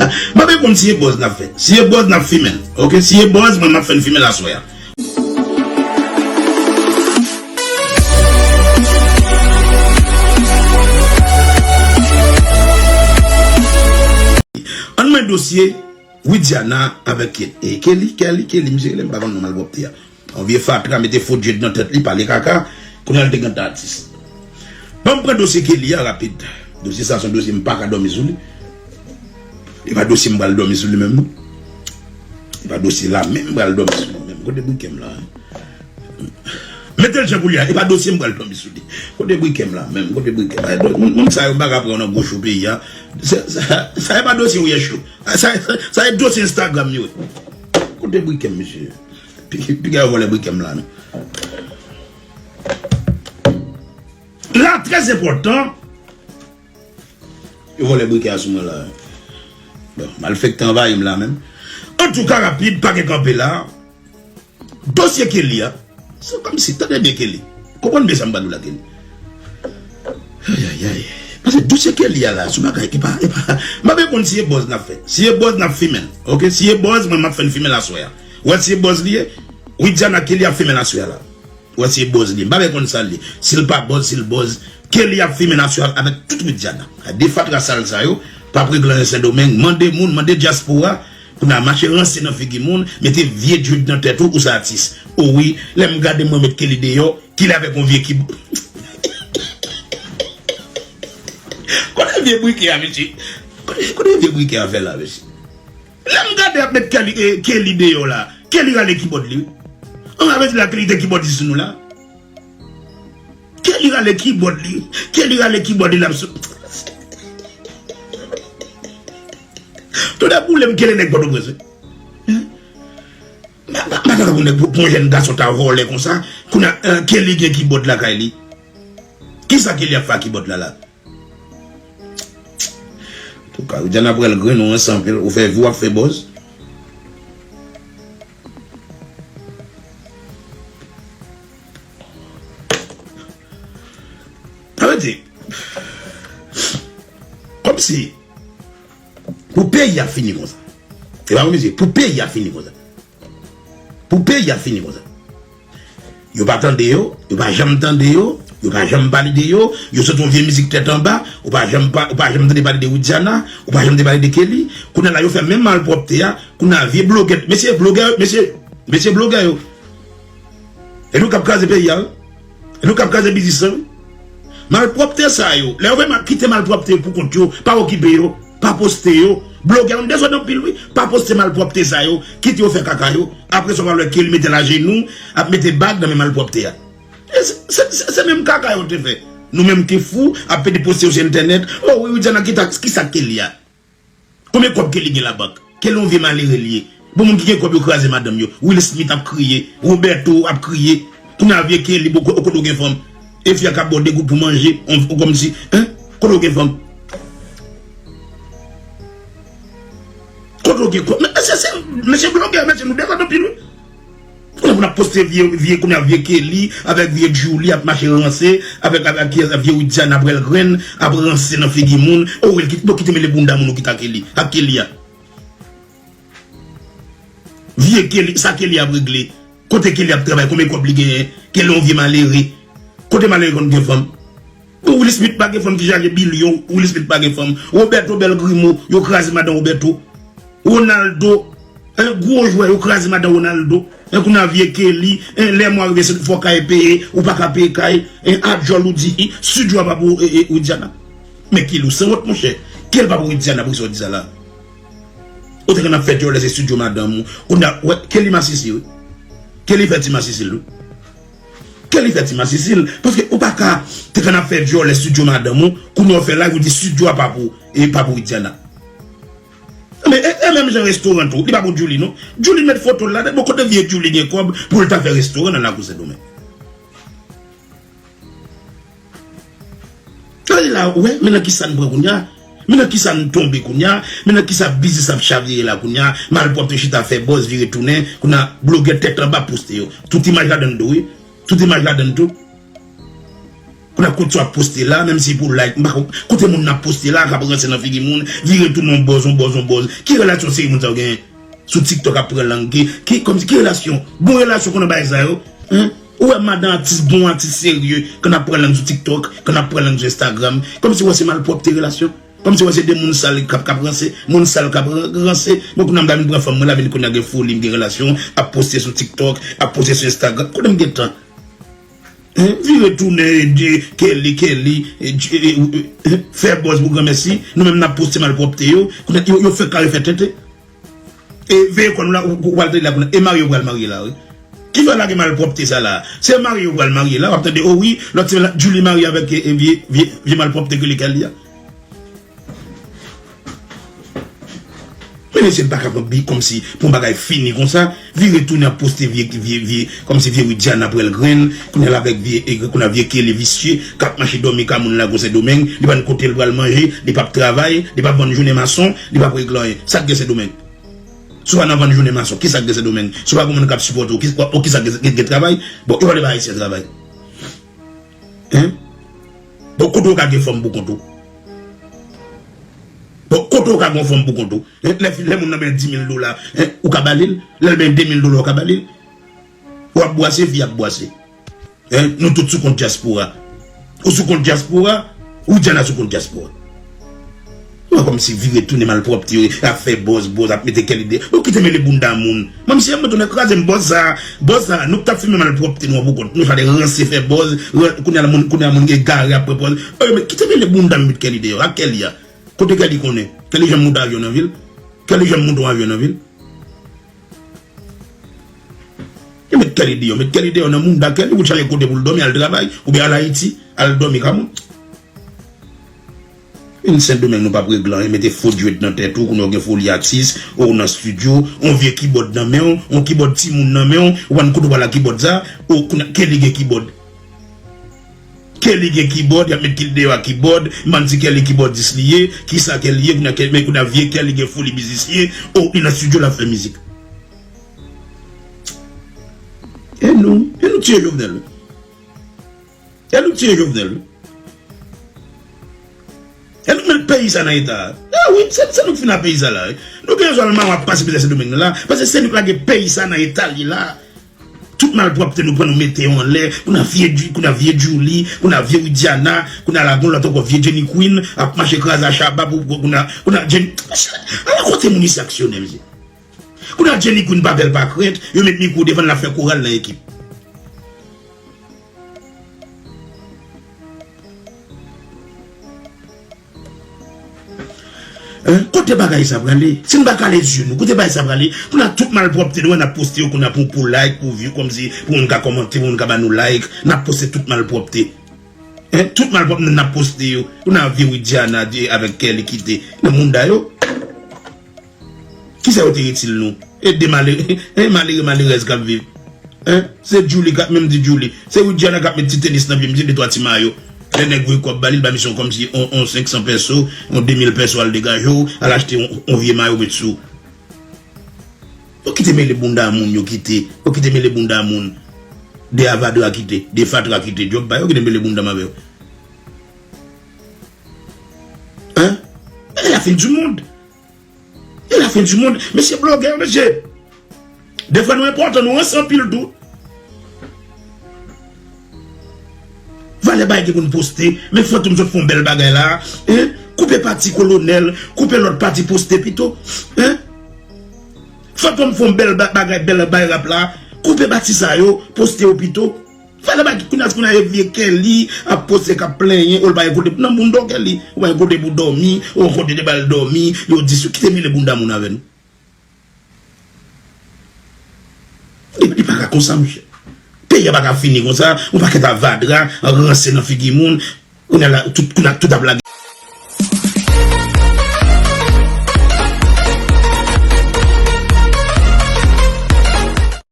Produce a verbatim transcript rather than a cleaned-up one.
M pa vle konn si e buzz n ap fè. Si e buzz n ap fimen l. Oke, si e buzz, mwen m ap fè n fimen l aswè a. Ann mwen dosye Widiana avèk Ke- eh, Kelly, Kelly, Kelly, misye rele m pa konn non malpwòpte a. Yon vye fatra mete fo djed nan tèt li, pale kaka, kounye a l te gen tan atis. Ban m pran dosye Kelly a rapid. Dosye sa se yon dosye m pa ka dòmi sou li. E pa dosye m pral dòmi sou li menm non. E pa dosye la menm m pral dòmi sou li menm. Kote briken m la? Mete l jan pou li a, e pa dosye m pral dòmi sou li. Kote briken m la menm? Kote briken m? Ay, moun, moun sa yo m pa ka pran yo nan gwo cho peyi a. Sa, sa, sa e pa dosye w ye cho. Sa, sa, sa e dosye Instagram yo. Kote briken m, mesye? Pi- Piga yo vòlè briken m la non. La, trè enpòtan. Yo vòlè briken a sou mwen la. Bon, malfektè anvayi m la menm. Antouka, rapid, pa gen kanpe la. Dosye Kelly a. Se kòmsi, tande byen Kelly. Konprann byen sa m pral di w la, Kelly. Ay, ay, ay. Paske dosye Kelly a la, se yon bagay ki pa, e pa, m pa vle konn si e buzz n ap fè. Si e buzz n ap fimen l. Oke, si e buzz, mwen m ap fè n fimen l aswè a. Ou wè si e buzz li ye? Widiana Kelly ap fimen l aswè a la. Ou wè si e buzz li ye. M pa vle konn sa l ye. Si l pa buzz, si l buzz, Kelly ap fimen l aswè a avèk tout Widiana. A de fatra sal sa yo, p ap regle anyen Sendomeng, mande moun, mande dyaspora, pou n a mache ranse nan figi moun, mete vye djed nan tèt ou, ou se atis. O wi, lè m gade mwen met Kelly deyò, Kelly avèk yon vye kibòd. Kote vye briken a, mesye? Kote, kote vye briken a fè la, mesye? Lè m gade ap met Kelly, eh, Kelly deyò la, Kelly rale kibòd li, wi. An, sa vle di la, Kelly te kibòdis sou nou la. Kelly rale kibòd li, Kelly rale kibòd li, l ap sou. Toude boule m Kelly nèg Pòtoprens, wi. Hein? Ma, ma, ma, ma, nèg pou, pou yon jèn gason ta vòlè konsa, kounye a, eh, Kelly gen kibòd lakay li. Kisa Kelly ap fè ak kibòd la la? Antouka, Widiana pral grenn ou ansanm, ou fè vi w ap fè buzz. Sa vle di, kòmsi, pou peyi a fini konsa. E pa pou misye, pou peyi a fini konsa. Pou peyi a fini konsa. Yo pa tande yo, yo pa janm tande yo, yo pa janm pale de yo, yo sot yon vye mizik tèt anba, ou pa janm pa, ou pa janm tande pale de Widiana, ou pa janm tande pale de Kelly. Kounye a la yo fè menm malpwòpte a, kounye a vye blogè, mesye blogè, mesye, mesye blogè yo. E nou k ap kraze peyi a, wi. E nou k ap kraze biznis lan, wi. Malpwòpte sa yo, lè yo vle mal, kite malpwòpte yo pou kont yo, pa okipe yo, pa poste yo. Blogè, nou dezòd anpil, wi. Pa poste malpwòpte sa yo, kite yo fè kaka yo. Apre sa, w pral wè Kelly mete l ajenou, ap mete bag nan men malpwòpte a. E se, se, se, se menm kaka yo te fè. Nou menm ki fou, ap pede poste yo sou entènèt. O wi, Widiana, kisa, kisa Kelly a? Konbyen kòb Kelly gen labank? Kelly yon vye malere li ye. Bon, moun ki gen kòb yo kraze madanm yo. Will Smith ap kriye. Roberto ap kriye. Kounye a vye Kelly, bon, kote w gen fanm? E fi a ka ba w de goud pou manje, on, on kòmsi, hein? Kote w gen fanm? Kote w gen kòb? Men, mesye, se, mesye blogè, mesye, nou dezòd anpil, wi. Kounye a pou n ap poste vye, vye, kounye a vye Kelly, avèk vye Julie ap mache ranse, avèk, avèk, avèk vye Widiana pral grenn, ap ranse nan figi moun. O, Will, ki, bon, kite mele bounda moun ou kite ak Kelly, ak Kelly a. Vye Kelly, sa Kelly ap regle? Kote Kelly ap travay? Konbyen kòb li genyen? Kelly yon vye malere. Kote malere konn gen fanm? Bon, Will Smith pa gen fanm ki chaje bilyon. Will Smith pa gen fanm. Roberto bèl grimo. Yo kraze madan Roberto. Ronaldo. Hein, gwo jwè, yo kraze madan Ronaldo. Hein, kounye a vye Kelly. Hein, lè mwa rive, se fò kay peye. Ou pa ka peye kay. Hein, a djòl ou di, studio a pa pou, e, e, Widiana. Men Kelly, ou sanwont, monchè. Kelly pa pou Widiana, pou sa w di sa la. Ou te konn ap fè djòlè se studio madanm ou. Kounye a, wè, Kelly masisi, wi. Kelly fè ti masisi l, wi. Kelly fè ti masisi l. Paske ou pa ka te konn ap fè djòlè studio madanm ou, kounye a w fè live ou di studio a pa pou, e pa pou Widiana. Men e, e menm jan restoran tou, li pa pou Julie non. Julie met foto l ladan, bon kote vye Julie gen kòb pou l ta fè restoran nan lakou Sendomeng? Tande la, ou wè, men nan kisa n pran kounye a, men nan kisa n tonbe kounye a, men nan kisa biznis ap chavire la kounye a, malpwòpte chita fè buzz vire tounen, kounye a blogè tèt anba poste yo. Tout imaj ladann tou, wi. Tout imaj ladann tou. Kounye a kont sa w ap poste la, menm si pou like, m pa konn kote moun nan ap poste la, k ap ranse nan figi moun, vire tounen yon bòz, yon bòz, yon bòz. Ki relasyon seri moun sa yo genyen? Sou TikTok ap pran lang, ki, ki, kòmsi, ki relasyon? Bon relasyon konn nan bagay sa yo? Hein? Ou wè madan atis, bon atis serye, k ap pran lang sou TikTok, k ap pran lang sou Instagram, kòmsi wè se malpwòpte relasyon? Kòmsi wè se de moun sal k ap, k ap ranse, moun sal k ap ran-, ranse. Bon, kounye a m ta vin pran fanm mwen la, vin kounye a gen foli, m gen relasyon, ap poste sou TikTok, ap poste sou Instagram. Kote m gen tan? Hein? Vire tounen, ede, Kelly, Kelly, e, e, e, e, fè bòz pou granmèsi. Nou menm n ap poste malpwòpte yo. Kounye a, yo, yo fè kare fè tenten. E veye kò nou la, ou, ou pral tande la kounye a. E mari yo pral marye la, wi. Ki fè lage malpwòpte sa la? Se mari yo pral marye la, w ap tande, o wi, lòt semèn la, Julie marye avèk, e, e, vye, vye, vye malpwòpte ke li Kelly a. Men mesye, n pa ka pran bi kòmsi pou yon bagay fini konsa. Vire tounen ap poste vye, vye, vye, kòmsi vye Widiana pral grenn. Kounye a l avèk vye, e, kounye a vye Kelly visye, k ap mache dòmi ka moun la gwo Sendomeng. Li pa konn kote l pral manje, li p ap travay, li p ap vann jounen mason, li p ap regle anyen. Sa k gen Sendomeng? Si w pa nan vann jounen mason, kisa k gen Sendomeng? Si w pa gen moun k ap sipòte w, ki, o, kisa k gen, gen, gen travay? Bon, yo pale ba Ayisyen travay. Hein? Bon, kote w ka gen fanm pou kont ou? Bon, kote w ka gen fanm pou kont ou? Hein? Lè, lè moun nan benyen di mil dola, hein, ou ka ba li l? Lè l benyen de mil dola, ou ka ba li l? W ap bwase, fi ap bwase. Hein? Nou tout sou kont dyaspora. Ou sou kont dyaspora, Widiana sou kont dyaspora. Ou wè kòmsi vire tounen malpwòpte yo, ap fè bòz, bòz, ap mete Kelly deyò. Yo kite mele bounda moun. Manmi, si yon moun tounen kraze m, bòz sa, bòz sa, nou k t ap filme malpwòpte nou an pou kont nou, fale ranse fè bòz, ran-, kounye a moun, kounye a moun egare ap pran pòz. Oye, men kite mele bounda m met Kelly deyò, ak Kelly a. Kote Kelly konnen? Kelly janm monte avyon nan vi l? Kelly janm monte yon avyon nan vi l? Yo met Kelly deyò, met Kelly deyò nan mounda Kelly, pou l chache kote pou l dòmi, al travay, oubyen al Ayiti, al dòmi ka moun. Vin Sendomeng nou p ap regle anyen, mete fo djwèt nan tèt ou, kounye a w gen foli atis, ou nan estidyo, yon vye kibòd nan men w, yon kibòd timoun nan men w, ou pa konn kote w pral ak kibòd sa, ou kounye a Kelly gen kibòd. Kelly gen kibòd, y ap met Kelly deyò ak kibòd, m pa konn si Kelly kibòdis li ye, kisa Kelly ye, kounye a Kelly, men kounye a vye Kelly gen foli mizisyen, o, li nan estidyo l ap fè mizik. E nou, e nou tiye Jovenel wi. E nou tiye Jovenel wi. E nou k met peyi sa nan eta a. E wi, se, se nou k fin a peyi sa la wi. Nou gen zòl mawa ap pase mizè Sendomeng nan la, paske se nou k lage peyi sa nan eta l ye la. Tout malpwòpte nou pran nou mete yo anlè, kounye a vye Ju-, kounye a vye Julie, kounye a vye Widiana, kounye a la gon lòt ankò vye Jenny Queen, ap mache kraze a Shabba pou, pou, kounye a, kounye a Jenny, ala kote moun isi aksyonè, mesye. Kounye a Jenny Queen pa pè l pa krent, yo met mikwo devan l, l ap fè koral nan ekip. Hein? Kote bagay sa prale? Si n pa kale zye nou, kote bagay sa prale? Kounye a tout malpwòpte nou wè n ap poste yo kounye a pou, pou like, pou view, kòmsi pou moun ka kòmante, pou moun ka ba nou like, n ap poste tout malpwòpte. Hein? Tout malpwòpte n ap poste yo. Kounye a vye Widiana, de, avèk Kelly kite nan mounda yo. Kisa yo te itil nou? E de malere, e malere, malerèz k ap viv. Hein? Se Julie k ap, menm di Julie. Se Widiana k ap met ti tenis nan pye misye, de twa ti mayo. Lè nèg voye kòb ba li, l ba misye yon kòmsi yon, yon senk san pèso, yon de mil pèso, al degaje w, al achte yon, yon vye mayo met sou. Yo kite mele bounda moun, yo kite. Yo kite mele bounda moun. De avadra kite, de fatra kite. Djòb pa yo kite mele bounda m avè yo. Hein? E la fin di mond. E la fin di mond. Mesye blogè, mesye. Defwa nou enpòtan, nou ranse anpil tou. Valè bagay gen pou n poste, men Fantom sot fè yon bèl bagay la, hein? Koupe pati Kolonèl, koupe lòt pati poste pito, hein? Fantom fè yon bèl ba-, bagay, bèl bay rap la, koupe pati sa yo, poste yo pito. Fè lè bagay kounye a, kounye a e vye Kelly ap poste k ap plenyen, o l pa gen kote nan mounda w Kelly, ou pa gen kote pou dòmi, ou kote de bal dòmi, yo di sou kite mele bounda moun avè nou. Li, li pa ka konsa, monchè. Peyi a pa ka fini konsa, yon pakèt avadra, ranse nan figi moun, kounye a la, tout, kounye a tout ap lage.